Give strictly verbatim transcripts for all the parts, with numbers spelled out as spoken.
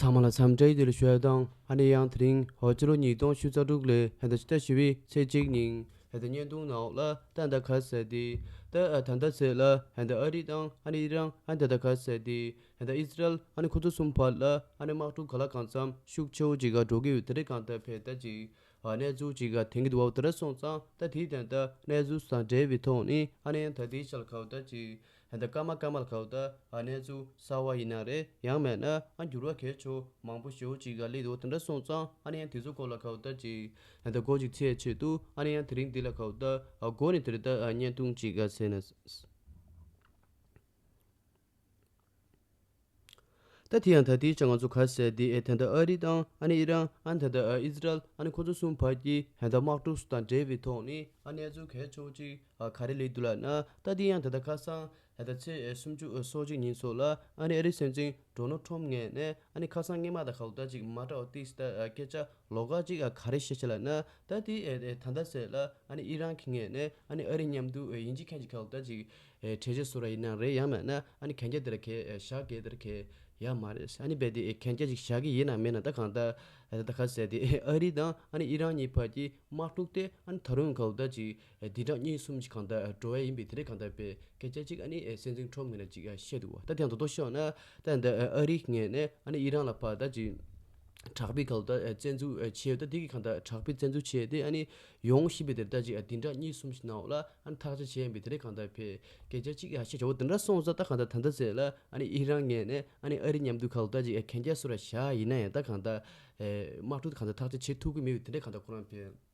ཚང་མ་ལ་འཚམས་འདྲི་བདེ་ལེགས་ཞུ་ཡ་དང་། ཨ་ནི་ཡང་དེ་རིང་ཕྱི་ལོ་ཉིས་སྟོང་ཉི་ཤུ་རྩ་དྲུག་ལོའི་ཧེ་ད་ཕྱི་ཟླ་བཞི་པའི་ཚེས་གཅིག་ཉིན་ཧེ་ད་བརྙན་ཐུང་ནང་ལ་ད་ད་ག་ཟེར་དེ་ད་ད་ད་ཟེར་ལ་ཧེ་ད་ཨ་རི་དང་ཨ་ནི་ཨི་རན་ཨ་ནི་ད་ད་ག་ཟེར་དེ་ཧེ་ད་ཨི་སི་རལ་ཨ་ནི་ཁོ་ཚོ་གསུམ་བར་ལ་ཨ་ནི་དམག་འཁྲུག་ག་ལ་གང་འཚམ་ཤུགས་ཆེ་བོ་ཅིག་ག་འགྲོ་གི་ཡོད། དེ་རེད་གང་ལྟར་ཕེ་ད་ཅིག་ཨ་གནས་ཚུལ་ཅིག་ག་དེང་གི་འདུག་བ། དེ་འདྲ་སོང་ཙང་ད་དེའི་དོན་དག་གནས་ཚུལ་དང་འབྲེལ་བའི་ཐོག་ནས་ཨ་ནི་ད་དེའི་ཆ་ལ་ག་བ་ད་ཅིག་ད་སྐར་མ་སྐར་མ་ལ་ག་བ་ད་ཨ་གནས་ཚུལ་གསར་བ་ཡིན་ན་རེད། ཡང་མེད་ན་ཨ་འགྱུར་བ་གལ་ཆེ་མང་པོ་ཞེ་པོ་ཅིག་ག་སླེབས་འདུག། དེ་འདྲ་སོང་ཙང་ཨ་ནི་ཡང་དེ་ཚོ་སྐོར་ལ་ག་བ་ད་ཅིག་ད་སྒོ་ཅིག་ཚེས་ཆེད་དུ་ཨ་ནི་ཡང་དེ་རིང་འདི་ལ་ག་བ་ད་ཨ་སྒོ་ནས་དེ་རེད་ད་ཨ་བརྙན་ཐུང་ཅིག་ག་ཟེར་ན། ད་དེ་ཡང་ད་དེའི་ཆ་ང་ཚོ་ག་ཟེར་དེ་ཨེ་ད་ལྟ་ཨ་རི་དང་ཨ་ནི་ཨི་རན་ཨ་ནི་ད་ལྟ་ཨ་ཨི་སི་རལ་ཨ་ནི་ཁོ་ཚོ་གསུམ་བར་གྱི་ཨེ་ད་དམག་འཁྲུག་དང་འབྲེལ་བའི་ཐོག་ནས་ཨ་གནས་ཚུལ་གལ་ཆེ་བོ་ཅིག་ཨ་ག་རེ་སླེབས་འདུག་ལབ་ན། ད་དེ་ཡང་ད་ལྟ་ཁ་སང་ཨེ་ད་ཚེས་ཨེ་སུམ་ཅུ་ཨེ་སོ་གཅིག་ཉིན་སོགས་ལ་ཨ་ནི་ཨ་རིའི་སྲིད་འཛིན་ཌོ་ནལ་ཊམ་ངོས་ནས་ཨ་ནི་ཁ་སང་སྔོན་མ་དང་ག་བ་ད་ཅིག་མ་འདྲ་བ་ཏིས་ད་ཨ་སྐད་ཆ་ལོགས་ཀ་ཅིག་ཨ་ག་རེ་བཤད་ཤག་ལབ་ན། ད་དེ་ཨེ་ཨེ་ད་ལྟ་ཟེར་ལ་ཨ་ནི་ཨི་རན་གྱི་ངོས་ནས་ཨ་ནི་ཨ་རི་མཉམ་དུ་ཨེ་ཡིན་གཅིག་མཁན་གཅིག་ག་བ་ད་ཅིག་ཨེ་གྲོས་ཆོད་བཟོ་ར་ཡིན་ན་རེད། ཡང་མེད་ན་ཨ་ནི་གན་རྒྱ་དེ་ར་གས་ཨེ་བཞག་གས་དེ་ར་གས་ཡ་མ་རེད། ཨ་ནི་རྦད་དེ་ཨེ་གན་རྒྱ་ཅིག་བཞག་གི་ཡིན་ན་མེད་ན་ད་གང་ལྟར་ཨེ་ད་ག་ཟེར་དེ་ཨེ་ཨ་རི་དང་ཨ་ནི་ཨི་རན་གཉིས་བར་གྱི་དམག་འཁྲུག་དེ་ཨ་ནི་ད་རུང་ག་བ་ད་ཅིག་ཨེ་བདུན་ཕྲག་གཉིས་གསུམ་ཅིག་གང་ལྟར་ཨེ་འགྲོ་ཡ་ཡིན་པའི་དེ་རེད། གང་ལྟར་པའི་སྐད་ཆ་ཅིག་ཨ་ནི་ཨེ་སྲིད་འཛིན་ཊམ་ངོས་ནས་ཅིག་ཨེ་བཤད་འདུག་བ། ད་དེ་ཡང་དོ་དོ་ཤོད་ན་ད་ད་ཨ་རི་ངོས་ནས་ཨ་ནི་ཨི་རན་ལ་ཕར་ད་ཅིག་དྲག་པོའི་ག་བ་ད་ཨེ་བཙན་འཛུལ་ཨེ་བྱས་ཡོད། ད་དེ་གི་གང་ལྟར་དྲག་པོའི་བཙན་འཛུལ་བྱས་ཏེ་ཨ་ནི་ཡོང་བཞིན་པའི་དེར་ལྟ་ཅིག་ཨ་བདུན་ཕྲག་གཉིས་གསུམ་ཞིག་ནང་ལ་ཨ་ནི་ཐག་གཅོད་བྱས་ཡིན་པའི་དེ་རིང་གང་ལྟར་བས་སྐད་ཆ་གཅིག་ཨ་བཤད་བྱ་བོ་དེ་འདྲ་སོང་ཙང་ད་གང་ལྟར་ད་ལྟ་ཟེར་ལ་ཨ་ནི་ཨི་རན་ངོས་ནས་ཨ་ནི་ཨ་རི་མཉམ་དུ་གང་ལྟར་ཅིག་ཨ་གན་རྒྱ་བཟོ་ར་བཞག་ཡིན་ན་ཡང་ད་གང་ལྟར་ཨེ་དམག་འཁྲུག་གང་ལྟར་ཐག་གཅོད་བྱེད་ཐུབ་ཀྱི་མེད་པའི་དེ་འདྲ་གང་ལྟར་ཁོ་རང་བས་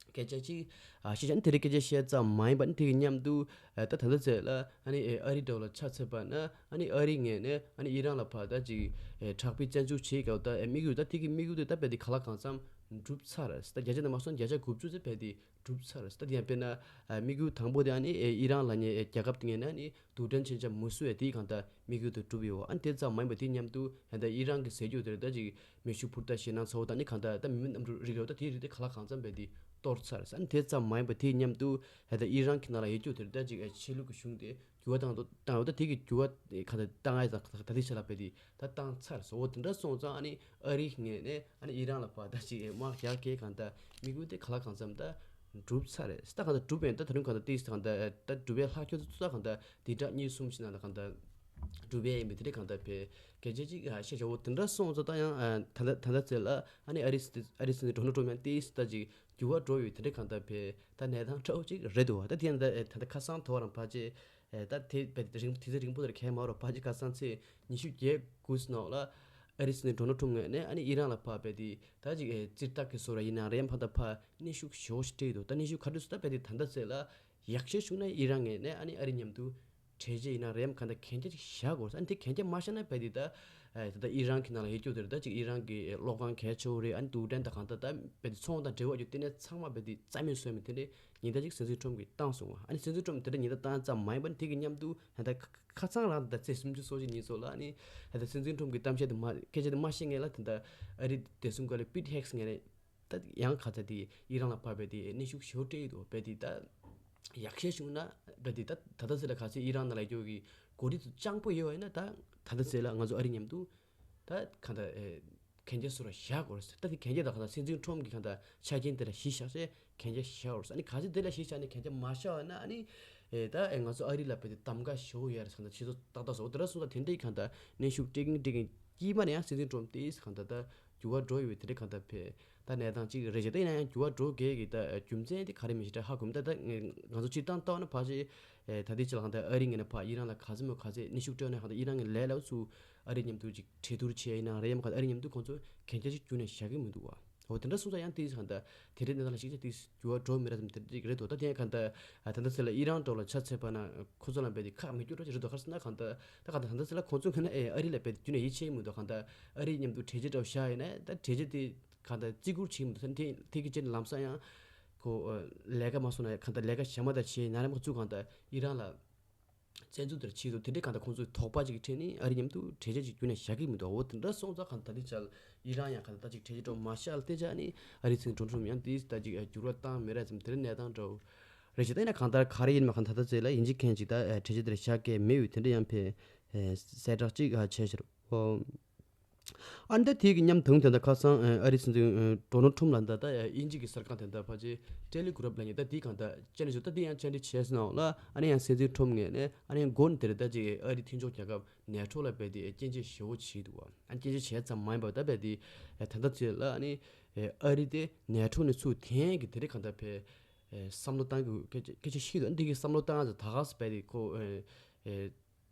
སྐད་ཆ་གཅིག་ཨ་བཤད་བྱ་ནི་དེ་རིང་སྐད་ཆ་བཤད་ཙམ་མ་ཡིན་པ་ནི་དེ་གི་མཉམ་དུ་ཨ་ད་ད་ལྟ་ཟེར་ལ་ཨ་ནི་ཨེ་ཨ་རི་འདྲ་བོ་ལ་ཆ་མཚོན་པ་ན་ཨ་ནི་ཨ་རི་ངོས་ནས་ཨ་ནི་ཨི་རན་ལ་ཕར་ད་ཅིག་ཨེ་དྲག་པོའི་བཙན་འཛུལ་བྱེད་དགོས་ད་ཨེ་དམིགས་ཡུལ་ད་དེ་གི་དམིགས་ཡུལ་དེ་ད་རྦད་དེ་ག་ལ་གང་འཚམ་འགྲུབ་ཚར། ད་བརྒྱ་ཆ་ནས་མ་སོང་བརྒྱ་ཆ་དགུ་བཅུ་ཙམ་རྦད་དེ་གྲུབ་ཚར། ད་དེ་ཡང་དཔེར་ན་ཨ་དམིགས་ཡུལ་དང་པོ་དེ་ཨ་ནི་ཨེ་ཨི་རན་ལབ་མཁན་ཨེ་རྒྱལ་ཁབ་དེ་ངོས་ནས་ཨ་ནི་རྡུལ་ཕྲན་མཚོན་ཆ་མི་བཟོ་ཡ་དེའི་གང་ལྟར་དམིགས་ཡུལ་དུ་གྲུབ་ཡོད། ཨ་ནི་དེ་ཙམ་མ་ཡིན་པ་དེའི་མཉམ་དུ་ཨ་ད་ཨི་རན་གྱི་ཟས་རྒྱུ་དེར་ད་ཅིག་མེ་ཤུགས་འཕུར་མདའ་ཞེད་སྣང་ཚ་བོ་དང་ནི་གང་ལྟར་ད་མི་མེད་གནམ་གྲུ་རིགས་རེད། ད་དེའི་རིགས་དེ་ག་ལ་གང་འཚམ་རྦད་དེ་གཏོར་ཚར། ཨ་ནི་དེ་ཙམ་མ་ཡིན་པ་དེའི་མཉམ་དུ་ཨ་ད་ཨི་རན་གྱི་ནང་ལ་ཡོད་རྒྱུ་དེར་ད་ཅིག་ཨེ་ཆོས་ལུགས་ཀྱི་གཞུང་དེ་འགྱུར་བ་བཏང་དུ་བཏང་ཡོད། ད་དེ་གི་འགྱུར་བ་ག་ད་བཏང་ཡ་ད་ད་ལྟའི་ཆ་ལ་རྦད་དེ་ད་བཏང་ཚར་སོང་། འོ་དེ་འདྲ་སོང་ཙང་ཨ་ནི་ཨ་རིའི་ངོས་ནས་ཨ་ནི་ཨི་རན་ལ་ཕར་ད་ཅིག་དམག་རྒྱག་གི་གང་ལྟར་དམིགས་ཡུལ་དེ་ག་ལ་གང་འཚམ་ད་འགྲུབ་ཚར་རེད། ད་གང་ལྟར་འགྲུབ་པ་ཡིན་ད་ད་རུང་གང་ལྟར་ཏིས་གང་ལྟར་ད་འགྲུབ་པའི་ལྷག་ཁྱོད་ཚོ་ད་གང་ལྟར་བདུན་ཕྲག་གཉིས་གསུམ་ཞིག་ནང་ལ་གང་ལྟར་འགྲུབ་པ་ཡིན་པའི་དེ་འདྲའི་གང་ལྟར་བས་སྐད་ཆ་ཅིག་ཨ་བཤད་བྱ་བོ་དེ་འདྲ་སོང་ཙང་ད་ཡང་ཨ་ད་ལྟ་ད་ལྟ་ཚེ་ལ་ཨ་ནི་ཨ་རི་སི་ཨ་རི་སི་ནི་ཌོ་ནལ་ཊམ་ཡང་ཏིས་ད་ཅིག་འགྱུར་བ་འགྲོ་ཡོད་དེ་འདྲའི་གང་ལྟར་བས་ད་གནས་སྟངས་འདྲ་བོ་ཅིག་རེད་འདུག་བ། ད་དེ་ཡང་ད་ད་ལྟ་ཁ་སང་ཐོ་རང་ཕལ་ཆེར་ཨེ་ད་དེ་བས་རིང་དེ་ཚོ་རིང་པོ་དེར་གས་མ་རོ་ཕལ་ཆེར་ཁ་སང་ཚེས་ཉི་ཤུ་བརྒྱད་དགུ་ནང་ལ་ཨ་རི་སི་ནི་ཌོ་ནལ་ཊམ་ངོས་ནས་ཨ་ནི་ཨི་རན་ལ་ཕར་བས་དེ་ད་ཅིག་ཨེ་ཙིར་ཐག་གི་བཟོ་ར་ཡིན་ན་རེད། ཡང་ཕར་ད་ཕར་གནོན་ཤུགས་ཞེ་པོ་ཞིག་སྤྲད་ཡོད་འདུག། ད་གནོན་ཤུགས་ག་དུས་སུ་ད་བས་དེ་ད་ལྟ་ཚེ་ལ་ཡག་ཤོས་བྱུང་ན་ཨི་རན་ངོས་ནས་ཨ་ནི་ཨ་རི་མཉམ་དུ་གྲོས་མོལ་ཡིན་ན་རེད། ཡང་གང་ལྟར་གན་རྒྱ་ཅིག་བཞག་དགོས། ཨ་ནི་དེ་གན་རྒྱ་མ་བཞག་ན་བས་དེ་ད་ཨེ་ད་ལྟ་ཨི་རན་གྱི་ནང་ལ་ཡོད་རྒྱུ་དེར་ད་ཅིག་ཨི་རན་གྱི་གློག་ཁང་གལ་ཆེ་བོ་རེད། ཨ་ནི་རྡུལ་ཕྲན་དང་གང་ལྟར་ད་བས་དེ་ཚོང་དང་འབྲེལ་བ་རྒྱུ་དེ་ནས་ཚང་མ་བས་དེ་རྩ་མེད་བཟོས་མི་དེ་འདྲའི་ཉེན་བརྡ་ཅིག་སྲིད་འཛིན་ཊམ་གྱིས་བཏང་སོང་བ། ཨ་ནི་སྲིད་འཛིན་ཊམ་དེ་འདྲ་ཉེན་བརྡ་བཏང་ཙམ་མ་ཡིན་པར་དེ་གི་མཉམ་དུ་ད་ལྟ་ཁ་ཁ་སང་རང་ད་ལྟ་ཚེས་སུམ་ཅུ་སོ་གཅིག་ཉིན་སོགས་ལ་ཨ་ནི་ད་ལྟ་སྲིད་འཛིན་ཊམ་གྱི་གཏམ་བཤད་དེ་མ་སྐད་ཆ་དེ་མ་བཤད་སྔོན་ལ་ད་ལྟ་ཨ་རི་བདེ་སྲུང་བཀའ་བློན་པིཊ་ཧེག་སི་ངོས་ནས་ད་ཡང་ག་ཚ་དེ་ཨི་རན་ལ་ཕར་བས་དེ་གནོན་ཤུགས་ཞེ་པོ་སྤྲད་ཡོད་འདུག། བས་དེ་ད་ཡག་ཤོས་བྱུང་ན་བས་དེ་ད་ད་ལྟ་ཚེ་ལ་ག་ཚོད་ཨི་རན་ནང་ལ་ཡོད་རྒྱུ་གི་འགོ་ཁྲིད་ཚོ་སྤྱང་པོ་ཡོད་པ་ཡིན་ན་ད་ད་ལྟ་ཚེ་ལ་ང་ཚོ་ཨ་རི་མཉམ་དུ་ད་གང་ལྟར་ཨེ་གན་རྒྱ་བཟོ་ར་བཞག་དགོས་རེད་ཟེར། ད་དེ་གན་རྒྱ་ད་གང་ལྟར་སྲིད་འཛིན་ཊམ་གྱིས་གང་ལྟར་ཆ་རྐྱེན་དེ་ལ་གཞི་བཞག་བྱས་གན་རྒྱ་བཞག་དགོས་རེད་ཟེར། ཨ་ནི་ག་ཚོད་དེ་ལ་གཞི་བཞག་ནས་གན་རྒྱ་མ་བཞག་པ་ན་ཨ་ནི་ཨེ་ད་ཨེ་ང་ཚོ་ཨ་རི་ལ་བས་དེ་གདམ་ག་ཞེ་པོ་ཡོད་རེད་ཟེར། ད་ཆེ་ཚོ་ཏག་ཏག་བཟོ་དེ་འདྲ་སོང་ཙང་དེ་འདྲའི་གང་ལྟར་གནོན་ཤུགས་སྤྲད་གིན་སྤྲད་གིན་དཀྱིལ་མ་ནས་ཡང་སྲིད་འཛིན་ཊམ་དེས་གང་ལྟར་ད་འགྱུར་བ་འགྲོ་ཡོད་པའི་དེ་འདྲ་གང་ལྟར་བས་ད་གནས་སྟངས་གཅིག་རེད་ཅེས། ད་ཡིན་ན་ཡང་འགྱུར་བ་འགྲོ་གལ་གྱི་ད་རྒྱུ་མཚན་དེ་ག་རེ་མི་ཤེས། ད་ཧ་གོ་མི་ད་ད་ང་ཚོ་སྤྱིར་བཏང་ལྟ་བ་ན་ཕལ་ཆེར་ཨེ་ད་ལྟའི་ཆ་ལ་གང་ལྟར་ཨ་རི་ངོས་ནས་ཕར་ཨི་རན་ལ་ག་ཚོད་མོ་ག་ཚོད་གནོན་ཤུགས་སྤྲད་ན་གང་ལྟར་ཨི་རན་གྱི་ལས་སླ་པོ་ཚུར་ཨ་རི་མཉམ་དུ་ཅིག་གྲོས་བསྡུར་བྱས་ཡིན་ན་རེད། ཡང་མ་གང་ལྟར་ཨ་རི་མཉམ་དུ་ཁོང་ཚོས་གན་རྒྱ་ཞིག་བརྒྱུད་ནས་བཞག་གི་མི་འདུག་བ། འོ་དེ་འདྲ་སོང་ཙང་ཡང་དེ་གང་ལྟར་དེ་རིང་གནས་སྟངས་ལ་གཞིགས་ཆ་དེ་འགྱུར་བ་འགྲོ་མི་ར་ཙམ་དེ་འདྲ་ཅིག་རེད་འདུག། ད་དེ་ཡང་གང་ལྟར་ཨ་ད་ལྟ་ཚེ་ལ་ཨི་རན་འགྲོ་ལ་ཆ་མཚོན་པ་ན་ཁོ་ཚོ་ལ་བས་དེ་ཁག་མི་སྐྱོ་འདྲ་ཅིག་རེད་འདུག། ག་རེ་ཟེར་ན་གང་ལྟར་ད་གང་ལྟར་ད་ལྟ་ཚེ་ལ་ཁོང་ཚོ་ངོས་ནས་ཨེ་ཨ་རི་ལ་བས་དེ་རྒྱུན་ནས་ཡིད་ཆེས་མི་འདུག། གང་ལྟར་ཨ་རི་མཉམ་དུ་གྲོས་ཆོད་འདྲ་བོ་བཞག་ཡིན་ན་ད་གྲོས་ཆོད་དེ་གང་ལྟར་བརྩི་བཀུར་བྱེད་ཀྱི་མི་འདུག་ཟེར། དེ་དེ་གི་རྗེས་ལམ་སང་ཡང་ཁོ་ལས་ཀ་མ་སོང་ན་གང་ལྟར་ལས་ཀ་གཞན་མ་དང་བྱས་ན་རེ་མ་ཚུགས། གང་ལྟར་ཨི་རན་ལ་བཙན་འཛུལ་དེར་བྱེད་དུ་དེ་འདྲའི་གང་ལྟར་ཁོང་ཚོའི་དོགས་པ་ཅིག་གི་ཁྲོད་ནས་ཨ་རི་མཉམ་དུ་གྲོས་ཆོད་ཅིག་རྒྱུན་ནས་བཞག་གི་མི་འདུག། འོ་དེ་འདྲ་སོང་ཙང་གང་ལྟར་དེ་ཆ་ཨི་རན་ཡང་གང་ལྟར་ཅིག་གྲོས་ཆོད་འདྲ་བོ་མ་བཞག་ལ་བལྟས་ཆ་ནི་ཨ་རི་སྲིད་འཛིན་ཌོ་ནལ་ཊམ་ཡང་དེ་ད་ཅིག་འགྱུར་བ་བཏང་མེད་ར་ཙམ་དེ་འདྲའི་གནས་སྟངས་འདྲ་བོ་རེད་ཤག། ད་ཡིན་ན་གང་ལྟར་ག་རེ་ཡིན་མ་གང་ལྟར་ད་ཚེ་ལ་ཡིན་གཅིག་མཁན་གཅིག་ད་གྲོས་ཆོད་དེར་བཞག་གི་མེད་པའི་དེ་འདྲ་ཡང་ཕེ་གསལ་བསྒྲགས་ཅིག་བྱས་ཤག། ཨ་ནི་ད་དེ་གི་མཉམ་དུ་དེ་འདྲ་ཁ་སང་ཨ་རི་སྲིད་འཛིན་ཌོ་ནལ་ཁྲོམ་ལ་ད་ད་དབྱིན་ཇི་གི་གསར་ཁང་དེ་འདྲ་ཕལ་ཆེར་ཊེ་ལི་གྷི་རབ་ལབ་མཁན་ད་དེ་གང་ད་བཅར་འདྲི་ཞུ་ད་དེ་ཡང་བཅར་འདྲི་བྱས་སོང་ལ། ཨ་ནི་ཡང་སྲིད་འཛིན་ཁྲོམ་ངོས་ནས་ཨ་ནི་ཡང་མགོ་ནས་དེ་རེད་ད་ཅིག་ཨ་རི་མཐུན་ཕྱོགས་རྒྱལ་ཁབ་ནེ་ཊོ་ལ་རྦད་དེ་སྐྱོན་བརྗོད་ཞེ་པོ་བྱས་འདུག་བ། ཨ་སྐྱོན་བརྗོད་བྱས་ཙམ་མ་ཡིན་པར་ད་རྦད་དེ་ད་ལྟ་ཚོད་ལ་ཨ་ནི་ཨ་རི་དེ་ནེ་ཊོ་ནས་ཚུར་འཐེན་གི་དེ་རེད་གང་ད་ཕེ། ཨེ་བསམ་བློ་བཏང་དགོས་སྐད་ཆ་སྐད་ཆ་ཤེས་དང་འདི་གི་བསམ་བློ་བཏང་ཙང་ད་ག་སེ་རྦད་དེ་ཁོ་ཨེ་ཨེ་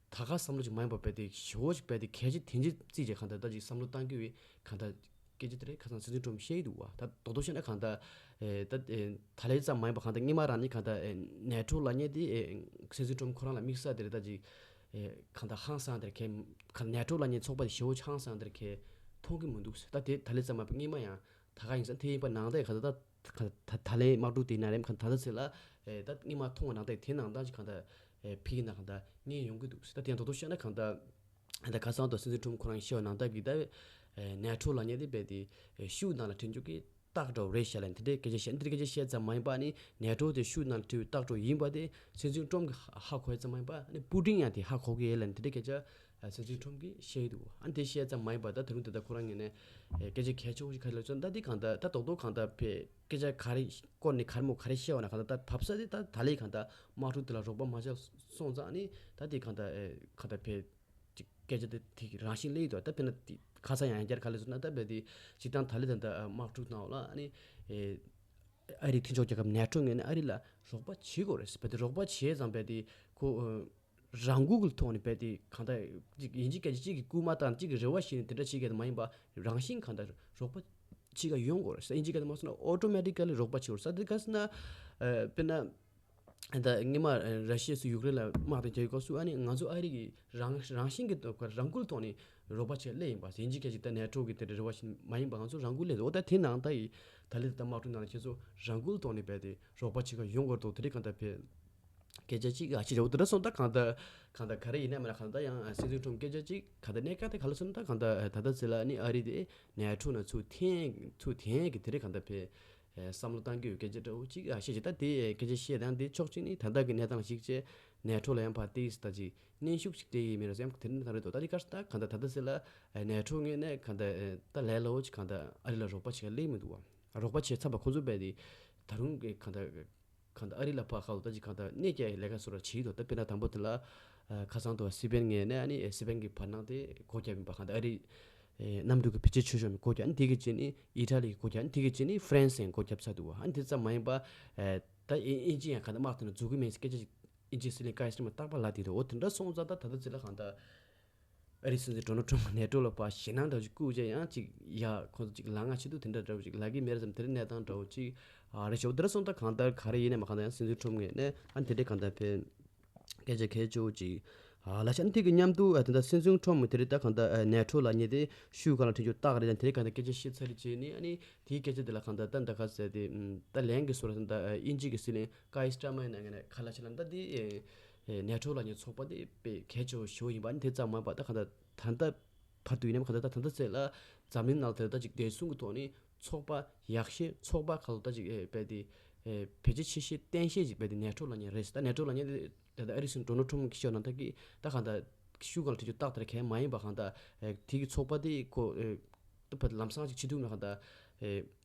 ད་ག་བསམ་བློ་ཅིག་མ་ཡིན་པ་རྦད་དེ་ཞེ་པོ་ཅིག་རྦད་དེ་གལ་ཆེ་དེ་འདྲ་བརྩིས་བྱས་གང་ལྟར་ད་ཅིག་བསམ་བློ་བཏང་དགོས་པའི་གང་ལྟར་སྐད་ཆ་དེ་རེད་ཁ་སང་སྲིད་འཛིན་ཁྲོམ་བཤད་ཀྱི་འདུག་བ། ད་རྡོག་རྡོག་བཤད་ན་གང་ལྟར་ཨེ་ད་ཨེ་ད་ལན་ཙམ་མ་ཡིན་པ་གང་ལྟར་སྔོན་མ་རང་ཉིད་གང་ལྟར་ཨེ་ནེ་ཊོ་ལབ་མཁན་དེ་ཨེ་སྲིད་འཛིན་ཁྲོམ་ཁོ་རང་ལ་དམིགས་བསལ་དེ་རེད་ད་ཅིག་ཨེ་གང་ལྟར་ཧང་སང་དེར་གལ་གང་ནེ་ཊོ་ལབ་མཁན་ཚོགས་པ་དེ་ཞེ་པོ་ཅིག་ཧང་སང་དེར་གལ་མཐོང་གི་མི་འདུག་ད་དེ་ད་ལན་ཙམ་མ་ཡིན་པ་སྔོན་མ་ཡང་། ད་ག་ཡིན་ཟེར་དེ་ཡིན་པ་ནང་ལྟར་ག་ད་ད་ད་ད་ལན་དམག་འཁྲུག་དེ་ན་རེམ་ག་ད་ད་ཟེར་ལ་ཨེ་ད་སྔོན་མ་མཐོང་བ་ནང་ལྟར་དེ་ནང་ལྟར་ཅིག་ག་ད་ཨེ་ཕི་གི་ན་ག་ད་ངས་ཡོང་གི་འདུག་ཟེར་ད་དེ་ཡང་དོ་དོ་བཤད་ན་ག་ད་ད་ཁ་སང་དུ་སྲིད་འཛིན་ཁྲོམ་ཁོ་རང་བཤད་པ་ནང་ལྟར་གི་ད་ཨེ་ནེ་ཊོ་ལབ་མཁན་དེ་རྦད་དེ་ཨེ་ཤུགས་ནང་ལ་ཁྲིད་འཇུག་གི་སྟག་འདྲ་བོ་རེད་ཤག་ལབ་དེ་འདྲའི་སྐད་ཆ་བཤད་འདི་འདྲའི་སྐད་ཆ་བཤད་ཙམ་མ་ཡིན་པ་ནི་ནེ་ཊོ་དེ་ཤུགས་ནང་ལ་ཁྲིད་པའི་སྟག་འདྲ་བོ་ཡིན་པ་དེ་སྲིད་འཛིན་ཁྲོམ་གི་ཧ་ཧ་གོ་ཡ་ཙམ་མ་ཡིན་པ་ནི་པུ་ཏིན་ཡང་དེ་ཧ་གོ་གི་ཡོད་ལབ་དེ་འདྲའི་སྐད་ཆ་སྲིད་འཛིན་ཁྲོམ་གིས་བཤད་ཀྱི་འདུག་ཨ་ནི་དེ་བཤད་ཙམ་མ་ཡིན་པ་ད་ད་རུང་དེ་ལྟར་ཁོ་རང་ངོས་ནས་ཨེ་སྐད་ཆ་གལ་ཆེ་བོ་ཞིག་ག་རེ་ལབ་ཚོད་ད་འདི་གང་ལྟར་ད་རྡོག་རྡོག་གང་ལྟར་ཕེ་སྐད་ཆ་ག་རེ་སྐོར་ནས་ག་རེ་མོ་ག་རེ་བཤད་བ་ན་གང་ལྟར་ད་བབས་ས་དེ་ད་ད་ལས་གང་ལྟར་དམག་འཁྲུག་དེ་ལ་རོགས་པ་མ་བྱས་སོང་ཙང་ཨ་ནི་ད་དེ་གང་ལྟར་ཨེ་གང་ལྟར་ཕེ་ཅིག་སྐད་ཆ་དེ་དེ་གི་རང་བཞིན་སླེབས་ཡོད་དོ། ད་དཔེར་ན་དེ་ཁ་སང་ཡང་བསྐྱར་ག་ལེ་ཟེར་ན་ད་རྦད་དེ་སྤྱིར་བཏང་ད་ལེ་ད་ལྟ་དམག་འཁྲུག་གནང་བ་ལ་ཨ་ནི་ཨེ་ཨ་རིའི་མཐུན་ཕྱོགས་རྒྱལ་ཁབ་ནེ་ཊོ་ངོས་ནས་ཨ་རི་ལ་རོགས་པ་བྱེད་དགོས་རེད་ཟེར། རྦད་དེ་རོགས་པ་བྱས་ཙང་རྦད་དེ་ཁོ་ཨ་རང་འགུལ་གྱི་ཐོག་ནས་རྦད་དེ་གང་ལྟར་ཅིག་ཡིན་གཅིག་སྐད་ཆ་གཅིག་གི་སྐུལ་མ་བཏང་གཅིག་གི་རེ་བ་བཞིན་དེ་འདྲ་བྱེད་མཁན་དེ་མ་ཡིན་པ་རང་བཞིན་གང་ལྟར་རོགས་པ་བྱེད་ག་ཡོང་དགོས་རེད་ཟེར། ཡིན་གཅིག་སྐད་ཆ་མ་སོང་ན་ཨོ་ཊོ་མེ་ཊི་ཀ་ལི་རོགས་པ་བྱེད་དགོས་རེད་ཟེར། དེ་ག་ཟེར་ན་ཨ་དཔེར་ན། ད་སྔོན་མ་ར་ཤི་ཡས་སུ་ཡུཀ་རེན་ལ་དམག་དང་རྒྱག་ཡུལ་སྐབས་སུ་ཨ་ནི་ང་ཚོ་ཨ་རི་གི་རང་རང་བཞིན་གྱི་ཐོག་རང་འགུལ་ཐོག་ནས་རོགས་པ་བྱེད་སླེབས་ཡིན་པ་ཡིན་གཅིག་སྐད་ཆ་ད་ནེ་ཊོ་གི་དེ་འདྲ་རེ་བ་བཞིན་མ་ཡིན་པ་ང་ཚོ་རང་འགུལ་སླེབས་འོ་ད་དེ་ནང་ད་ཡི་ད་ལི་ད་དམག་འཁྲུག་ནང་ལ་ཁྱེད་ཚོ་རང་འགུལ་ཐོག་ནས་རྦད་དེ་རོགས་པ་བྱེད་ག་ཡོང་དགོས་འདུག་དེ་རིང་གང་ལྟར་ཕེ་སྐད་ཆ་གཅིག་ཨ་ཅི་རེད་འོ་དེ་འདྲ་སོང་ད་གང་ལྟར་གང་ལྟར་ག་རེ་ཡིན་ན་མིན་ན་གང་ལྟར་ཡང་སྲིད་འཛིན་ཁྲོམ་སྐད་ཆ་གཅིག་གང་ལྟར་གནད་འགག་དེ་ག་ལ་སོང་ད་གང་ལྟར་ད་ལྟ་ཚེ་ལ་ནི་ཨ་རི་དེ་ནེ་ཊོ་ནང་ཚུར་འཐེན་ཚུར་འཐེན་གི་དེ་རིང་གང་ལྟར་ཕེ། ཨེ་བསམ་བློ་བཏང་རྒྱུ་ཡོད་སྐད་ཆ་འདྲ་བོ་གཅིག་ཨ་བཤད་ཅིག་ད་དེ་སྐད་ཆ་བཤད་དང་དེ་ཕྱོགས་གཅིག་ནི་ད་ལྟ་གི་གནས་སྟངས་ལ་གཞིགས་བྱས་ནེ་ཊོ་ལ་ཡང་ཕར་ཏིས་ད་ཅིག་གནོན་ཤུགས་ཤིག་སྤྲད་ཡི་མེད་ར་ཟེར་ཡང་དེ་འདྲ་ད་རེད་དོ། ད་དེ་གར་ད་གང་ལྟར་ད་ལྟ་ཟེར་ལ་ཨེ་ནེ་ཊོ་ངོས་ནས་གང་ལྟར་ཨེ་ད་ལས་སླ་བོ་ཅིག་གང་ལྟར་ཨ་རི་ལ་རོགས་པ་བྱེད་ཡ་སླེབས་མི་འདུག་བ། རོགས་པ་བྱས་ཚར་བ་ཁོང་ཚོ་རྦད་དེ་ད་རུང་གི་གང་ལྟར་གང་ལྟར་ཨ་རི་ལ་ཕར་ཁ་ལོ་ད་ཅིག་གང་ལྟར་གནོད་སྐྱེལ་ཡ་ལས་ཀ་བཟོ་འདྲ་བྱེད་ཡི་དོ། ད་དཔེར་ན་དང་པོ་དེ་ལ་ཨེ་ཁ་སང་དུ་སི་པེན་ངོས་ནས་ཨ་ནི་ཨེ་སི་པེན་གི་བར་སྣང་དེ་སྒོ་བརྒྱབ་ཡིན་པ་གང་ལྟར་ཨ་རི། ཨེ་གནམ་གྲུ་གི་བེད་སྤྱོད་ཆེ་ཤོས་མི་སྒོ་རྒྱག་ཨ་ནི་དེ་གི་རྗེས་ནི་ཨི་ཊ་ལི་གི་སྒོ་རྒྱག་ཨ་ནི་དེ་གི་རྗེས་ནི་ཧྥ་རན་སི་ཡང་སྒོ་རྒྱབ་ཚར་འདུག་བ། ཨ་ནི་དེ་ཙམ་མ་ཡིན་པ་ཨེ་ད་ཨིན་ཨིན་ཇི་ཡང་ག་ད་དམག་དེ་ནང་འཛུལ་གི་མེད་ཟེར་སྐད་ཆ་ཞིག་ཨིན་ཇིའི་སྲིད་བློན་ཀེར་སི་ཊར་མར་རྟག་པར་ལབ་བསྡད་འདུག་འོ་དེ་འདྲ་སོང་ཙང་ད་ད་ལྟ་ཚེ་ལ་གང་ལྟར་ཨ་རིའི་སྲིད་འཛིན་ཌོ་ནལ་ཊམ་ནེ་ཊོ་ལ་ཕར་ཞེད་སྣང་འདྲ་བོ་ཞིག་བསྐུལ་བྱས་ཡང་ཅིག་ཡ་ཁོང་ཚོ་ཅིག་ལངས་ང་ཆེ་འདུག་དེ་འདྲ་འདྲ་བོ་ཞིག་ལབ་ཀྱི་མེད་རེད་བསམ། དེ་འདྲ་གནས་སྟངས་འདྲ་བོ་ཅིག་ཨ་རེད་ཤག་འོ་དེ་འདྲ་སོང་ཙང་གང་ལྟར་ག་རེ་ཡིན་ནའི་མ་གང་ལྟར་ཡང་སྲིད་འཛིན་ཊམ་ངོས་ནས་ཨ་ནི་དེ་འདྲའི་གང་ལྟར་ཕེ། སྐད་ཆ་གལ་ཆེ་བོ་ཅིག་ཨ་ལབ་ཤག་ཨ་ནི་དེ་གི་མཉམ་དུ་ཨ་དེ་འདྲ་སྲིད་འཛིན་ཁྲོམ་དེ་རིང་ད་གང་ལྟར་ཨ་ནེ་ཊོ་ལབ་མཁན་དེ་ཤུགས་གང་ལ་ཁྲིད་རྒྱུ་ཏག་རེད་དང་དེ་རིང་གང་ལྟར་སྐད་ཆ་བཤད་ཚར་རེད་བྱས་ནས་ཨ་ནི་དེའི་སྐད་ཆ་དེ་ལ་གང་ལྟར་ད་འདི་ག་ཟེར་དེ་ད་ལན་གྱི་བཟོ་འདྲ་ད་ཨ་དབྱིན་ཇི་གི་སྲིད་བློན་ཀེར་སི་ཊར་མར་ཡིན་ན་ངས་ནས་ག་ལབ་ཤག་ལབ་ན་ད་དེ་ཨ་ནེ་ཊོ་ལབ་མཁན་ཚོགས་པ་དེ་དཔེ་གལ་ཆེ་བོ་ཞེ་པོ་ཡིན་པ་ཨ་ནི་དེ་ཙམ་མ་ཡིན་པ་ད་གང་ལྟར་ད་ལྟ་བར་དུ་ཡིན་ནའི་གང་ལྟར་ད་ད་ལྟ་ཚེ་ལ་འཛམ་གླིང་ནང་ལ་དེ་ལྟ་ཅིག་བདེ་སྲུང་གི་ཐོག་ནས་ཚོགས་པ་ཡག་ཤོས་ཚོགས་པ་ཁག་ལ་ད་ཅིག་ཨེ་རྦད་དེ་ཨེ་བེད་སྤྱོད་ཆེ་ཤོས་བརྟན་ཤོས་ཅིག་རྦད་དེ་ནེ་ཊོ་ལབ་མཁན་རེད་ཟེར། ད་ནེ་ཊོ་ལབ་མཁན་དེ་ད་ལྟ་ཨ་རིའི་སྲིད་འཛིན་ཌོ་ནལ་ཊམ་གྱིས་བཤད་ན་ད་གི་ད་གང་ལྟར་ཤུགས་གང་ལ་ཁྲིད་རྒྱུ་ཏག་ཏག་གང་མ་ཡིན་པ་གང་ལྟར་ཨེ་དེ་གི་ཚོགས་པ་དེ་ཁོ་ཨེ་ད་ཕར་ལམ་སང་ཅིག་བྱེད་ཐུབ་ན་གང་ལྟར་ཨེ་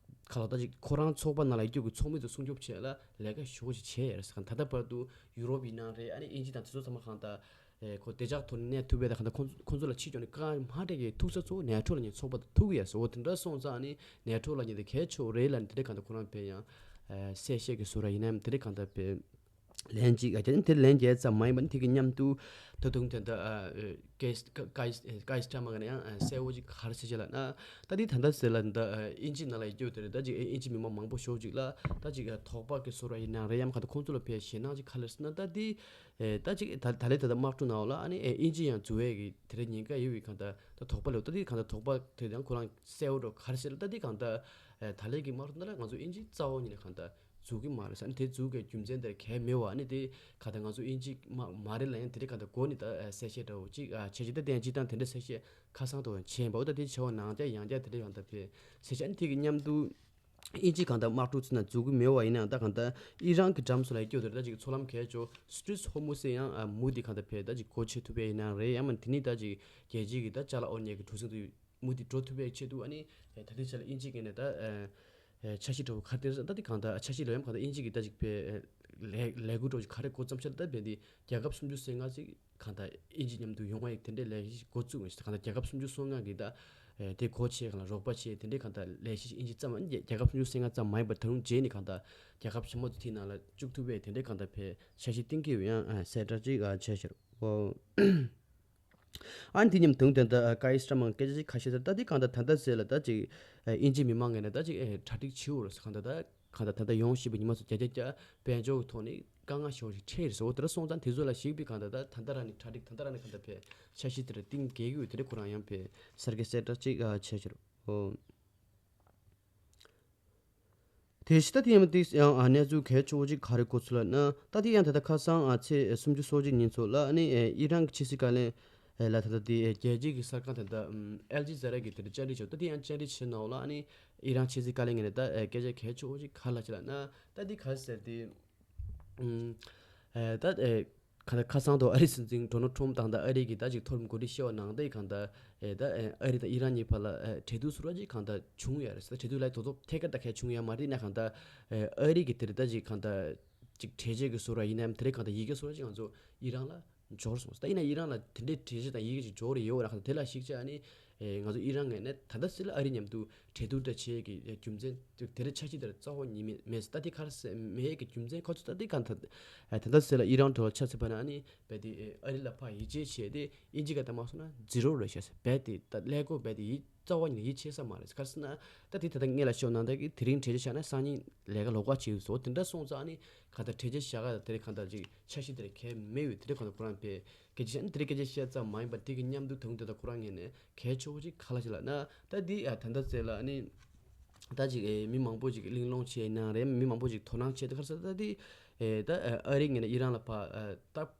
ཁ་ལོ་ད་ཅིག་ཁོ་རང་ཚོགས་པ་ནང་ལ་ཡོད་རྒྱུ་གི་ཚོགས་མི་ཚོ་སྲུང་སྐྱོབ་བྱེད་ཡ་ལ་ལས་ཀ་ཞེ་པོ་ཅིག་བྱས་ཡོད་རེད་ཟེར། གང་ལྟར་ད་ལྟ་བར་དུ་ཡུ་རོབ་ཡིན་ན་རེད་ཨ་ནི་དབྱིན་ཇི་དང་དེ་ཚོ་ཚང་མ་གང་ལྟར། ཨེ་ཁོ་བདེ་འཇགས་ཐོག་ནས་གནས་ཐུབ་པའི་ད་གང་ལྟར་ཁོང་ཁོང་ཚོ་ལ་ཕྱི་ཕྱོགས་ནས་བཀའ་མ་སྤྲད་མཁན་ཐུག་ས་ཚོ་ནེ་ཊོ་ལབ་མཁན་ཚོགས་པ་དང་ཐུག་གི་ཡོད་ཟེར། འོ་དེ་འདྲ་སོང་ཙང་ནི་ནེ་ཊོ་ལབ་མཁན་དེ་གལ་ཆེ་བོ་རེད་ལབ་ནས་དེ་འདྲ་གང་ལྟར་ཁོ་རང་ཕེ་ཡང་ཨེ་གསལ་བཤད་ཀྱི་བཟོ་འདྲ་ཡིན་ནའི་དེ་འདྲ་གང་ལྟར་ཕེ་ལན་གཅིག་ཨ་ཅག་དེ་ལན་རྒྱག་ཙམ་མ་ཡིན་པ་ནི་དེ་གི་མཉམ་དུ་ད་དུང་དེ་འདྲ་ཨེ་ཀེར་སི་ཀེར་སི་ཀེར་སི་ཊར་མར་གྱིས་ནས་ཡང་ཨེ་གསལ་བོ་ཅིག་ག་རེ་ཟེར་བྱས་ལབ་ན་ད་དེ་ད་ལྟ་ཟེར་ལ་འདི་ཨེ་དབྱིན་ཇི་ནང་ལ་ཡོད་རྒྱུ་དེ་རེད། ད་ཅིག་ཨེ་དབྱིན་ཇི་མི་མང་མང་པོ་ཞེ་པོ་ཅིག་ལ་ད་ཅིག་ཨེ་དོགས་པ་གི་བཟོ་འདྲ་ཡིན་ནའི་རེད་ཡང་གང་ལྟར་ཁོང་ཚོ་ལ་ཕེ་ཞེད་སྣང་ཅིག་ག་རེ་ཟེར་ན་ད་དེ། ཨེ་ད་ཅིག་ད་ད་ལན་ད་ལྟ་དམག་འཁྲུག་ནང་ལ་ཨ་ནི་ཨེ་དབྱིན་ཇི་ཡང་འཛུལ་བའི་གི་དེ་རིང་ཉེན་ཁ་ཡོད་པའི་གང་ལྟར་ད་དོགས་པ་ལས་ད་དེ་གང་ལྟར་དོགས་པ་དེ་ཡང་ཁོ་རང་གསལ་བོ་འགྲོ་ག་རེ་ཟེར་ལ་ད་དེ་གང་ལྟར་ཨེ་ད་ལན་གྱི་དམག་འཁྲུག་ནང་ལ་ང་ཚོ་དབྱིན་ཇི་རྩ་བ་ཉིད་ནས་གང་ལྟར་འཛུལ་གི་མ་རེད་ཟེར། ཨ་ནི་དེ་འཛུལ་གི་རྒྱུ་མཚན་དེར་གལ་མེད་བ་ཨ་ནི་དེ་གང་ལྟར་ང་ཚོ་དབྱིན་ཇི་མ་མ་རེད་ལབ་ཡང་དེ་འདྲ་གང་ལྟར་འགོ་ནས་ད་ཨེ་གསལ་བཤད་འདྲ་བོ་ཅིག་ཨ་བྱས་ཅིག་ད་དེ་ཡང་སྤྱིར་བཏང་དེ་འདྲ་གསལ་བཤད་ཁ་སང་དུ་ཡང་བྱས་ཡིན་པ་འོ་ད་དེ་བྱས་པ་ནང་བསྐྱར་ཡང་བསྐྱར་དེ་འདྲ་གང་ལྟར་ཕེ་གསལ་བཤད་ཨ་ནི་དེ་གི་མཉམ་དུ། དབྱིན་ཇི་གང་ལྟར་དམག་འཁྲུག་ཚུལ་ན་འཛུལ་གི་མེད་བ་ཡིན་ནའང་ད་གང་ལྟར་ཨི་རན་གྱི་འགྲམ་སུ་ལ་སྐྱོད་དེ་རེད། ད་ཅིག་མཚོ་ལམ་གལ་ཆེ་སི་ཊྲེཊ་ཧོར་མུ་ཛི་ཡང་མུ་དེ་གང་ལྟར་ཕེ་ད་ཅིག་སྒོ་ཕྱེ་ཐུབ་པ་ཡིན་ནའང་རེད། ཡང་མིན་དེ་ནི་ད་ཅིག་རྒྱལ་སྤྱི་གི་ད་ཅ་ལག་འོར་ཉེ་གི་གྲུ་གཟིངས་དུ་ མུ་མཐུད་འགྲོ་ཐུབ་པའི་ཆེད་དུ། ཨ་ནི་ད་ལྟའི་ཆ་ལ་དབྱིན་ཇི་གི་ནས་ད་འཆར་གཞི་འདྲ་བོ་ག་རེ་བཏིང་ཟེར་ན། ད་དེ་གང་ལྟར་འཆར་གཞི་ལ་ཡང་གང་ལྟར་དབྱིན་ཇི་གི་ད་ཅིག་པའི་ལས་ལས་འགུལ་འདྲ་བོ་ཞིག་ག་རེ་འགོ་བརྩམས་ཤག་ལ། ད་བས་འདི་རྒྱལ་ཁབ་སུམ་ཅུ་སོ་ལྔ་ཅིག་གང་ལྟར་དབྱིན་ཇི་མཉམ་དུ་ཡོང་བ་ཡི་དེ་འདྲའི་ལས་གཞི་འགོ་བཙུགས་ཡོད་ཤག་གང་ལྟར་རྒྱལ་ཁབ་སུམ་ཅུ་སོ་ལྔ་གི་ད་དེ་སྒོ་ཕྱེ་གང་ལ་རོགས་པ་བྱེད་དེ་འདྲའི་གང་ལྟར་ལས་གཞི་དབྱིན་ཇི་ཙམ་མ་ཡིན། རྒྱལ་ཁབ་སུམ་ཅུ་སོ་ལྔ་ཙམ་མ་ཡིན་པར་ད་རུང་རྗེས་ནས་གང་ལྟར་རྒྱལ་ཁབ་ཆེན་མོ་ཚོ་དེའི་ནང་ལ་བཅུག་ཐུབ་པའི་དེ་འདྲའི་གང་ལྟར་བས་འཆར་གཞི་བཏིང་གི་ཡོད་ཡང་གསལ་བསྒྲགས་ཅིག་བྱས་ཤག་ཨོ། ཨ་ནི་དེ་མཉམ་དུ་དེ་འདྲ་ཨ་བཀའ་ཡིག་སྲ་མང་སྐད་ཆ་ཅིག་ཁ་ཤས་ཟེར། ད་དེ་གང་ལྟར་ད་ལྟ་ཟེར་ལ་ད་ཅིག་ཨ་དབྱིན་ཇི་མི་མང་ངོས་ནས་ད་ཅིག་ཨ་གྲ་སྒྲིག་བྱེད་འོར་གང་ལྟར་ད་གང་ལྟར་ད་ལྟ་ཡོང་བཞིན་པའི་ཉི་མ་ཚོ་བརྒྱ་ཆ་བརྒྱ་དཔལ་འབྱོར་གྱི་ཐོག་ནས་དཀའ་ངལ་ཤོར་ཞིག་འཕྲད་རེད་ཟེར། འོ་དེ་འདྲ་སོང་ཙང་དེ་ཚོ་ལ་གཞིགས་པའི་གང་ལྟར་ད་ད་ལྟ་རང་ནས་གྲ་སྒྲིག་ད་ལྟ་རང་ནས་གང་ལྟར་བས་འཆར་གཞི་དེ་འདྲ་བཏིང་དགོས་ཀྱི་ཡོད། དེ་འདྲ་ཁོ་རང་ཡང་བས་གསར་འགྱུར་གསལ་བསྒྲགས་ཅིག་ཨ་བྱས་ཤག་ཨོ། དེ་བཞིན་ད་དེ་ཡང་དེ་ཡང་ཨ་གནས་ཚུལ་གལ་ཆེ་བོ་ཅིག་ག་རེ་གོ་ཚུལ་ལབ་ན། ད་དེ་ཡང་ད་ལྟ་ཁ་སང་ཨ་ཚེས་སུམ་ཅུ་སོ་གཅིག་ཉིན་ཚོ་ལ་ཨ་ནི་ཨེ་ཨི་རན་གྱི་ཕྱི་སྲིད་བཀའ་བློན་ཨེ་ལ་ད་ལྟ་དེ་ཨེ་རྒྱལ་སྤྱིའི་གི་གསར་ཁང་ད་ལྟ་ཨམ་ཨལ་ཇི་ཛ་ར་གི་དེ་བཅར་འདྲི་བྱས། ད་དེ་ཡང་བཅར་འདྲི་བྱེད་ནང་ལ་ཨ་ནི་ཨི་རན་ཕྱི་སྲིད་བཀའ་བློན་ངོས་ནས་ད་ཨེ་སྐད་ཆ་གལ་ཆེ་བོ་ཅིག་ག་རེ་ལབ་ཅིག་ལབ་ན། ད་དེ་ག་རེ་ཟེར་དེ་ཨམ་ཨེ་ད་ཨེ་གང་ལྟར་ཁ་སང་དུ་ཨ་རིའི་སྲིད་འཛིན་ཌོ་ནལ་ཊམ་དང་ད་ཨ་རི་གི་ད་ཅིག་མཐོ་རིམ་འགོ་ཁྲིད་ཤེས་པ་ནང་དེ་གང་ལྟར་ཨེ་ད་ཨེ་ཨ་རི་དང་ཨི་རན་གཉིས་བར་ལ་ཨེ་གྲོས་བསྡུར་ཟུར་པ་ཅིག་གང་ལྟར་བྱུང་ཡོད་རེད་ཟེར། གྲོས་བསྡུར་ལ་དོ་དོ་ཐད་ཀར་ད་གས་བྱུང་ཡོད་མ་རེད་ན། གང་ལྟར་ཨེ་ཨ་རི་གི་དེ་རེད་ད་ཅིག་གང་ལྟར་ཅིག་གྲོས་ཆོད་ཀྱི་ཟུར་པ་ཡིན་ནའམ་དེ་རེད་གང་ལྟར་ཡི་གེ་ཟུར་པ་ཅིག་ང་ཚོ་ཨི་རན་ལ་འབྱོར་སོང་། ད་ཡིན་ན་ཨི་རན་ལ་དེ་འདྲའི་གྲོས་ཆོད་དང་ཡི་གེ་ཅིག་འབྱོར་ཡོད་ར། གང་ལྟར་དེ་ལ་གཞིགས་བྱས་ཨ་ནི་ཨེ་ང་ཚོ་ཨི་རན་ངོས་ནས་ད་ལྟ་སྲིད་ལ་ཨ་རི་མཉམ་དུ་གྲོས་བསྡུར་འདྲ་བྱེད་ཀྱི་རྒྱུ་མཚན་དེ་རེད། འཆར་གཞི་དེར་རྩ་བ་ཉིད་མེད་མེད་ཟེར། ད་དེ་ག་རེ་ཟེར་མེད་ཀྱི་རྒྱུ་མཚན་ཁོ་ཚོ་ད་དེ་གང་ད་ད་ལྟ་ཟེར་ལ་ཨི་རན་དེ་ལ་ཆ་ཚིག་པ་ན་ཨ་ནི་རྦད་དེ་ཨ་རི་ལ་ཕར་ཡིད་ཆེས་བྱས་ཏེ་དབྱིན་ཇི་སྐད་ད་མ་སོང་ན་ཛི་རོ་རེད་ཤག་ཟེར། རྦད་དེ་ད་ཀླད་ཀོར་རྦད་དེ་ཡིད་རྩ་བ་ཉིད་ནས་ཡིད་ཆེས་ས་མ་རེད་ཟེར། ག་རེ་ཟེར་ན་ད་དེ་ད་ལྟ་སྔོན་ལ་ཤོད་ནང་ད་གི་དེ་རིང་གྲོས་ཆོད་བཞག་ན་སང་ཉིན་ལས་ཀ་ལོག་པ་བྱེད་ཡོད་ཟེར། འོ་དེ་འདྲ་སོང་ཙང་ཨ་ནི་གང་ལྟར་གྲོས་ཆོད་བཞག་ག་དེ་རེད་གང་ལྟར་ཅིག་འཆར་གཞི་དེ་རེད་གལ་མེད་ཡོད་དེ་རེད། གང་ལྟར་ཁོ་རང་པས་སྐད་ཆ་བཤད་ན་དེ་རིང་སྐད་ཆ་བཤད་ཙམ་མ་ཡིན་པར་དེ་གི་མཉམ་དུ་དུང་དེ་དག་ཁོ་རང་ངོས་ནས་གལ་ཆེ་བོ་ཅིག་ག་ལ་ཞིག་ལབ་ན། ད་འདི་ཨ་ད་ལྟ་ཟེར་ལ་ཨ་ནི་ད་ཅིག་ཨེ་མི་མང་པོ་ཅིག་གླེང་སློང་བྱས་ན་རེད། མི་མང་པོ་ཅིག་དོ་སྣང་བྱས་ཏེ་ག་རེ་ཟེར་ད་འདི་ཨེ་ད་ཨ་རི་ངོས་ནས་ཨི་རན་ལ་ཕར་ཨ་ད་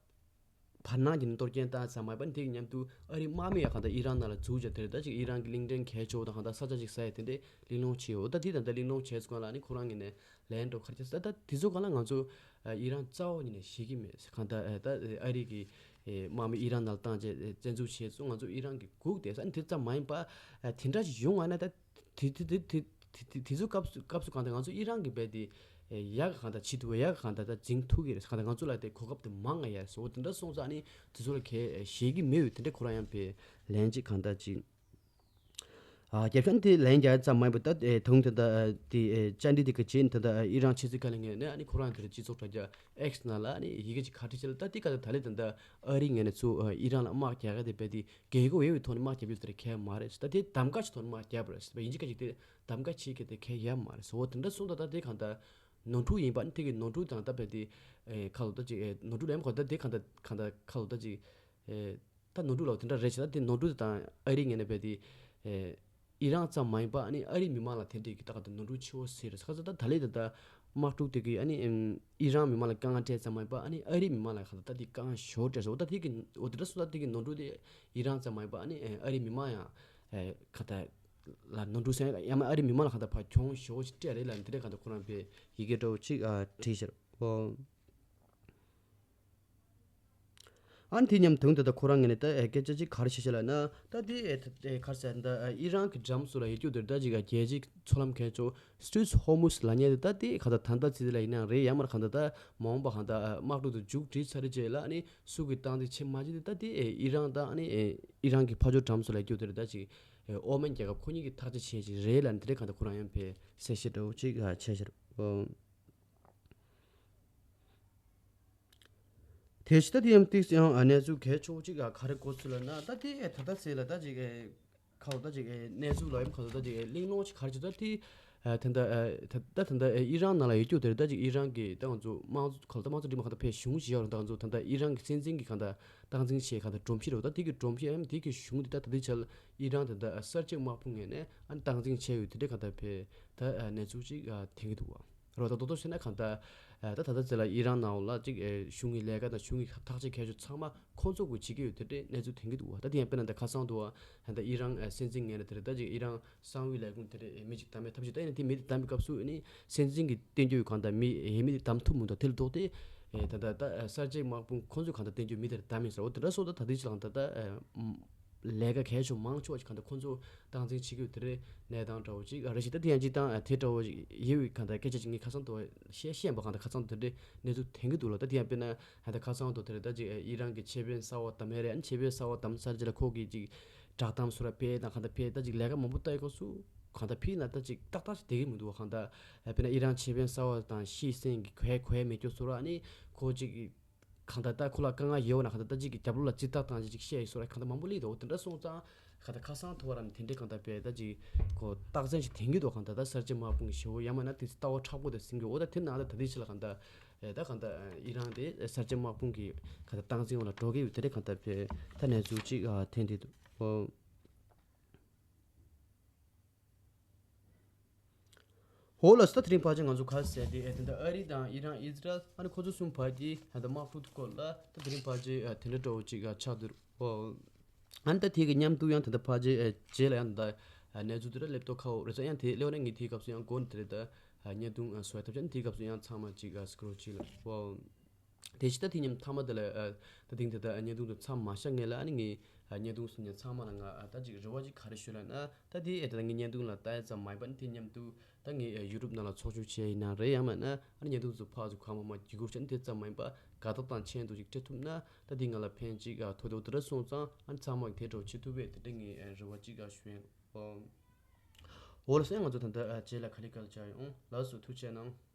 བར་སྣང་གི་གཏོར་སྐྱོན་བཏང་ཙམ་མ་ཡིན་པར་དེ་གི་མཉམ་དུ་ཨ་རིའི་དམག་མི་ཡང་གང་ལྟར་ཨི་རན་ནང་ལ་འཛུལ་བྱས་དེ་རེད། ད་ཅིག་ཨི་རན་གྱི་གླིང་ཕྲན་གལ་ཆེ་བོ་དང་གང་ལྟར་ས་ཆ་ཅིག་ཟ་ཡས་དེ་འདྲའི་གླེང་སློང་བྱས་ཡོད། ད་འདི་ད་ལྟ་གླེང་སློང་བྱས་ཚུལ་སྒང་ལ་ཨ་ནི་ཁོ་རང་ངོས་ནས་ལན་འདྲ་བོ་ག་རེ་བྱས་ཟེར། ད་དེ་ཚོ་སྒང་ལ་ང་ཚོ་ཨ་ཨི་རན་རྩ་བ་ཉིད་ནས་ཤེས་ཀྱི་མེད། གང་ལྟར་ཨ་ད་ཨ་རི་གི་ཨེ་དམག་མི་ཨི་རན་ནང་ལ་བཏང་བྱས་ཨེ་བཙན་འཛུལ་བྱས་ཚུལ་ང་ཚོ་ཨི་རན་གྱིས་སྒུག་བསྡད་ས་ཨ་ནི་དེ་ཙམ་མ་ཡིན་པ་ཨ་དེ་འདྲ་ཞིག་ཡོང་བ་ན་ད་དེ་དེ་དེ་དེ་དེ་དེ་དེ་ཚོ་སྐབས་སུ་སྐབས་སུ་གང་ལྟར་ང་ཚོ་ཨི་རན་གྱི་རྦད་དེ་ཨེ་ཡག་གང་ལྟར་བྱེད་ཐུབ་ཡག་གང་ལྟར་ད་འཛིང་ཐུབ་ཀྱི་རེད། གང་ལྟར་ང་ཚོ་ལ་དེ་གོ་སྐབས་དེ་མང་ང་ཡ་ཟེར། འོ་དེ་འདྲ་སོང་ཙང་ཨ་ནི་དེ་ཚོ་ལ་གལ་ཨེ་ཤེས་ཀྱི་མེད་འོས། དེ་འདྲ་ཁོ་རང་ཡང་པས་ལན་གཅིག་གང་ལྟར་ཅིག་ཨ་རྒྱབ་ཤོག་དེ་ལན་རྒྱག་ཙམ་མ་ཡིན་པར་ད་ཨེ་དུང་དེ་འདྲ་ཨ་དེ་ཨེ་བཅར་འདྲི་དེ་གི་རྗེས་དེ་འདྲ་ཨེ་ཨི་རན་ཕྱི་སྲིད་བཀའ་བློན་ངོས་ནས་ཨ་ནི་ཁོ་རང་དེ་འདྲ་སྤྱི་ཚོགས་དྲ་རྒྱ་ཨེགས་ནང་ལ་ཨ་ནི་ཡི་གེ་ཅིག་ག་རེ་བྲིས་བྱས་ལ། ད་དེ་ག་ད་ད་ལས་དེ་འདྲ་ཨ་རི་ངོས་ནས་ཚུར་ཨ་ཨི་རན་ལ་དམག་རྒྱག་ག་དེ་རྦད་དེ་དགོས་མཁོ་ཡོད་པའི་ཐོག་ནས་དམག་རྒྱག་རྒྱུ་དེ་གལ་མ་རེད་ཟེར། ད་དེ་གདམ་ག་ཅིག་ཐོག་ནས་དམག་རྒྱག་པ་རེད་ཟེར་བ་ཡིན་གཅིག་ག་ཅིག་དེ་གདམ་ག་བྱེད་མཁན་དེ་གལ་ཡོད་མ་རེད་ཟེར། འོ་དེ་འདྲ་གསུངས། ད་ད་དེ་གང་ལྟར་ནོར་འཁྲུལ་ཡིན་པ་ཨ་ནི་དེ་གི་ནོར་འཁྲུལ་དང་ད་རྦད་དེ་ཨེ་ཁ་ལོ་ད་ཅིག་ཨེ་ནོར་འཁྲུལ་ལ་ཡང་གོ་ད་དེ་གང་ལྟར་གང་ལྟར་ཁ་ལོ་ད་ཅིག་ཨེ་ད་ནོར་འཁྲུལ་ལ་དེ་འདྲ་རེད་ཟེར། ད་དེ་ནོར་འཁྲུལ་དེ་དང་ཨ་རི་ངོས་ནས་རྦད་དེ་ཨེ་ཨི་རན་ཙམ་མ་ཡིན་པ་ཨ་ནི་ཨ་རིའི་མི་མང་ལ་དེ་འདྲའི་གི་ད་གང་ལྟར་ནོར་འཁྲུལ་ཆེ་བོ་ཟེར་རེད། ཁ་ཚ་ད་ད་ལས་ད་ད་དམག་འཁྲུག་དེ་གི་ཨ་ནི་ཨེམ་ཨི་རན་མི་མང་ལ་དཀའ་ངལ་སྤྲད་ཙམ་མ་ཡིན་པ་ཨ་ནི་ཨ་རིའི་མི་མང་ལ་གང་ལྟར་ད་དེ་དཀའ་ངལ་ཞོ་སྤྲད་སོང་། ད་དེ་གི་འོ་དེ་འདྲ་སོང་ད་དེ་གི་ནོར་འཁྲུལ་དེ་ཨི་རན་ཙམ་མ་ཡིན་པ་ཨ་ནི་ཨེ་ཨ་རིའི་མི་མང་ཡང་ཨེ་གང་ལྟར་ལ་ནོར་འཁྲུལ་སེལ་ཡང་མ་ཨ་རིའི་མི་མང་ལ་གང་ལྟར་ཕར་གྱོང་ཞོ་ཞིག་སྤྲད་རེད་ལབ་ནས་དེ་འདྲ་གང་ལྟར་ཁོ་རང་པས་ཡི་གེ་འདྲ་བོ་ཅིག་ཨ་བྲིས་ཤར་ཨོ། ཨ་ནི་དེ་མཉམ་དུང་དེ་ད་ཁོ་རང་ངོས་ནས་ད་ཨེ་སྐད་ཆ་ཅིག་ག་རེ་བཤད་ཤེས་ལབ་ན། ད་དེ་ཨེ་ད་ཨེ་ག་རེ་ཟེར་ད་ཨེ་ཨི་རན་གྱི་འགྲམ་སུ་ལ་ཡོད་རྒྱུ་དེར་ད་ཅིག་ཨ་རྒྱལ་སྤྱིའི་མཚོ་ལམ་གལ་ཆེ་སུ་ཨེ་ཛི་ཧོར་མུ་ཛི་ལབ་མཁན་དེ་ད་དེ་ག་ད་ད་ལྟ་ཚེ་འདི་ལ་ཡིན་ན་རེད། ཡང་མར་ག་ད་ད་མ་འོངས་པ་ག་ད་ཨ་དམག་འཁྲུག་དེ་མཇུག་སྒྲིལ་ཚར་རེད་ཅེས་ལ་ཨ་ནི་སུ་གིས་སྟངས་འཛིན་བྱེད་མ་བྱེད་དེ་ད་དེ་ཨེ་ཨི་རན་དང་ཨ་ནི་ཨེ་ཨི་རན་གྱི་ཕ་ཇོ་འགྲམ་སུ་ལ་ཡོད་རྒྱུ་དེར་ད་ཅིག་ཨེ་ཨོ་མན་རྒྱལ་ཁབ་ཁོ་གཉིས་ཀྱིས་ཐག་གཅོད་བྱས་ཅིག་རེད་ལབ་ནས་དེ་འདྲའི་ག་ད་ཁོ་རང་ཡང་པས་གསལ་བཤད་འདྲ་བོ་ཅིག་ཨ་བྱས་ཤར་ཨོ། དེ་ཕྱི་ད་དེ་ཡང་ཏིག་ཡང་གནས་ཚུལ་གལ་ཆེ་བོ་ཅིག་ག་རེ་གོ་ཚུལ་ལབ་ན། ད་དེ་ད་ལྟ་ཟེར་ལ་ད་ཅིག་ཁ་ལོ་ད་ཅིག་གནས་ཚུལ་ལ་ཡང་ཁ་ལོ་ད་ཅིག་གླེང་སློང་ཅིག་ག་རེ་ཅིག་ད་དེ་ད་ད་ད་ད་ཨི་རན་ནང་ལ་ཡོད་རྒྱུ་དེ་ད་ཅིག་ཨི་རན་གི་ད་ང་ཚོ་དམངས་གཙོ་ཁ་ལོ་ད་དམངས་གཙོ་འདི་མ་ག་ད་ཕེ་གཞུང་ཞིག་ཡོད་རེད། ད་ང་ཚོ་ད་ད་ཨི་རན་གི་སྲིད་འཛིན་གི་གང་ད་སྟངས་འཛིན་བྱེད་གང་ད་སྒྲོམ་གཞི་རེད། ད་དེ་གི་སྒྲོམ་གཞི་ཡང་དེ་གི་གཞུང་དེ་ད་ད་དེ་ཆ་ལ་ཨི་རན་ད་ད་གསར་བརྗེ་དམག་དཔུང་ངོས་ནས་ཨ་ནི་སྟངས་འཛིན་བྱས་ཡོད་དེ་འདྲའི་གང་ད་ཕེ་ད་གནས་ཚུལ་ཅིག་ཐོན་གི་འདུག་བ། རོ་ད་རྡོག་རྡོག་བཤད་ན་གང་ལྟར་ད་ད་ལྟ་ཚེ་ལ་ཨི་རན་ནང་ལ་ཅིག་གཞུང་གི་ལས་ཀ་དང་གཞུང་གི་ཐག་གཅོད་གལ་ཆེ་ཚང་མ་ཁོང་ཚོ་གིས་བྱེད་ཀྱི་ཡོད་དེ་འདྲའི་གནས་ཚུལ་ཐོན་གྱི་འདུག་བ། ད་དེ་ཡང་དཔེར་ན་ད་ཁ་སང་དུ་བ་ད་ཨི་རན་སྲིད་འཛིན་ངོས་ནས་དེ་རེད་ད་ཅིག་ཨི་རན་གསང་བའི་ལས་ཁུངས་དེ་འདྲའི་མི་ཅིག་བདམས་པའི་ཐབས་ཤེས་ད་ཡིན་ན་དེ་མི་དེ་བདམས་པའི་སྐབས་སུ་ཨ་ནི་སྲིད་འཛིན་གྱིས་བསྟན་རྒྱུ་གང་ལྟར་མི་ཡས་མི་དེ་བདམས་ཐུབ་མི་འདུག་དེ་ལ་ལྡོག་སྟེ་ད་ད་ད་གསར་བརྗེ་དམག་དཔུང་ཁོང་ཚོས་གང་ལྟར་བསྟན་རྒྱུ་མི་དེར་བདམས་ཡིན་ཟེར། འོ་དེ་འདྲ་སོང་ད་ད་དེ་ཅི་ལང་ད་ད། ལས་ཀ་གལ་ཆེ་མང་ཆེ་བ་ཞིག་གང་ལྟར་ཁོང་ཚོ་སྟངས་འཛིན་བྱེད་ཀྱི་ཡོད། དེ་རེད། གནས་སྟངས་འདྲ་བོ་ཅིག་ཨ་རེད་ཤག་ད་དེ་ཡང་ཅིག་དང་ཨ་དེ་འདྲ་བོ་ཞིག་ཡོད་པའི་གང་ལྟར་སྐད་ཆ་ཅིག་ངས་ཁ་སང་དུ་བཤད་བཤད་པ་གང་ལྟར་ཁ་སང་དེ་འདྲའི་གནས་ཚུལ་ཐོན་གྱི་འདུག་ལ། ད་དེ་ཡང་དཔེར་ན་ཨ་ད་ཁ་སང་དུ་དེ་རེད། ད་ཅིག་ཨ་ཨི་རན་གྱི་ཆེད་དཔོན་གསར་བ་བདམས་ཡས་རེད། ཨ་ནི་ཆེད་དཔོན་གསར་བ་བདམས་ཚར་རྗེས་ལ་ཁོ་གིས་ཅིག་བསྒྲགས་གཏམ་སུ་ར་སྤེལ་དང་གང་ལྟར་སྤེལ། ད་ཅིག་ལས་ཀ་མང་པོ་ལྟ་ཡི་སྐབས་སུ་གང་ལྟར་ཕིའི་ན་ད་ཅིག་ཏག་ཏག་ཅིག་བསྡད་ཀྱི་མི་འདུག་བ། གང་ལྟར་ཨ་དཔེར་ན་ཨི་རན་ཆེད་དཔོན་གསར་བ་དང་ཤི་སེན་གྱི་གོ་ཡ་གོ་ཡ་མེད་སྐྱོ་སུ་ར། ཨ་ནི་ཁོ་ཅིག་གང་ལྟར་ད་ཁོ་ལ་དཀའ་ངལ་ཡོད་ན་གང་ལྟར་ད་ཅིག་གི་རྒྱབ་ལོགས་ལ་རྩིས་རྟགས་བཏང་ཅིག་ཅིག་བཤད་ཡི་སོགས་ར་གང་ལྟར་མང་པོ་སླེབས་འདུག་དེ་འདྲ་སོང་ཙང་གང་ལྟར་ཁ་སང་ཐོ་བ་ར་ནས་དེ་འདྲའི་གང་ལྟར་བས་ད་ཅིག་གོ་རྟགས་མཚན་ཅིག་ཐོན་གྱི་འདུག་གང་ལྟར་ད་གསར་བརྗེ་དམག་དཔུང་གི་ཞེ་བོ་ཡང་མིན་ན་དེ་ལྟ་བ་མཁྲེགས་པོ་དེ་ཟིན་གྱི་འོ། ད་དེ་ནང་ད་ད་ལྟའི་ཆ་ལ་གང་ལྟར་ཨེ་ད་གང་ལྟར་ཨི་རན་དེ་གསར་བརྗེ་དམག་དཔུང་གི་གང་ལྟར་སྟངས་འཛིན་འོག་ལ་འགྲོ་གི་ཡོད། དེ་འདྲའི་གང་ལྟར་བས་ད་གནས་ཚུལ་ཅིག་ཨ་ཐོན་བསྡད་འདུག་འོ། འོ་ལགས་སོ། ད་དེ་རིང་ཕལ་ཆེར་ང་ཚོ་ག་རེ་ཟེར་དེ་ཨེ་དེ་འདྲ་ཨ་རི་དང་ཨི་རན་ཨི་ཟི་རལ་ཨ་ནི་ཁོ་ཚོ་གསུམ་བར་གྱི་ཨ་ད་དམག་འཁྲུག་སྐོར་ལ་ད་དེ་རིང་ཕལ་ཆེར་ཨ་དེ་འདྲ་འདྲ་བོ་ཅིག་ཨ་ཆགས་འདུག་འོ། ཨ་ནི་ད་དེ་གི་མཉམ་དུ་ཡང་དེ་འདྲ་ཕལ་ཆེར་ཨ་རྗེས་ལ་ཡང་ད་ཨ་གནས་ཚུལ་དེ་འདྲ་སླེབས་ཐུབ་ཁག་པོ་རེད་ཙང་ཡང་དེ་སླེབས་ན་ངས་དེའི་སྐབས་སུ་ཡང་འགོ་ནས་དེ་རེད། ད་ཨ་བརྙན་ཐུང་ཨ་བཟོ་ཡ་ཐབས་ཆག་ནས་དེའི་སྐབས་སུ་ཡང་ཚང་མ་ཅིག་ཨ་སྐུ་རོགས་ཅིག་ལ་འོ། དེ་ཕྱི་ད་དེ་མཉམ་མཐའ་མ་དེ་ལ་ཨ་ད་ཐེངས་དེ་ད་བརྙན་ཐུང་དེ་མཚམས་མ་བཞག་སྔོན་ལ་ཨ་ནི་ངས་ཨ་བརྙན་ཐུང་གསུམ་མཉམ་ཚང་མ་ལ་ང་ཨ་ད་ཅིག་རེ་བ་ཅིག་ག་རེ་ཞུ་ལབ་ན། ད་དེ་ཨེ་ད་ངས་བརྙན་ཐུང་ལ་ལྟ་ཡ་ཙམ་མ་ཡིན་པ་ནི་དེ་མཉམ་དུ་ད་ངས་ཨ་ཡུ་ཊུབ་ནང་ལ་ཚོགས་ཆུང་བྱས་ཡིན་ན་རེད། ཡང་མིན་ན་ཨ་ནི་བརྙན་ཐུང་ཚོ་ཕར་ཚུར་གང་མང་མང་བརྒྱུད་སྐུར་བྱས་ནས་དེ་ཙམ་མ་ཡིན་པ་དགའ་རྟགས་དང་མཆན་དུ་ཅིག་སྤྲད་ཐུབ་ན་ད་དེ་ང་ལ་ཕན་ཅིག་ཨ་ཐོགས་དེ་འོ། དེ་འདྲ་སོང་ཙང་ཨ་ནི་ཚང་མ་གིས་དེ་འདྲ་བྱེད་ཐུབ་པས་དེ་འདྲ་ངས་ཨ་རེ་བ་ཅིག་ཨ་ཞུ་ཡིན། འོ་ལགས་སོ། ང་ཚོ་ད་ལྟ་ཨ་རྗེས་ལ་ག་ལེ་ག་ལེ་བྱ་ཡོང་། ལགས་སོ། ཐུགས་རྗེ་གནང་།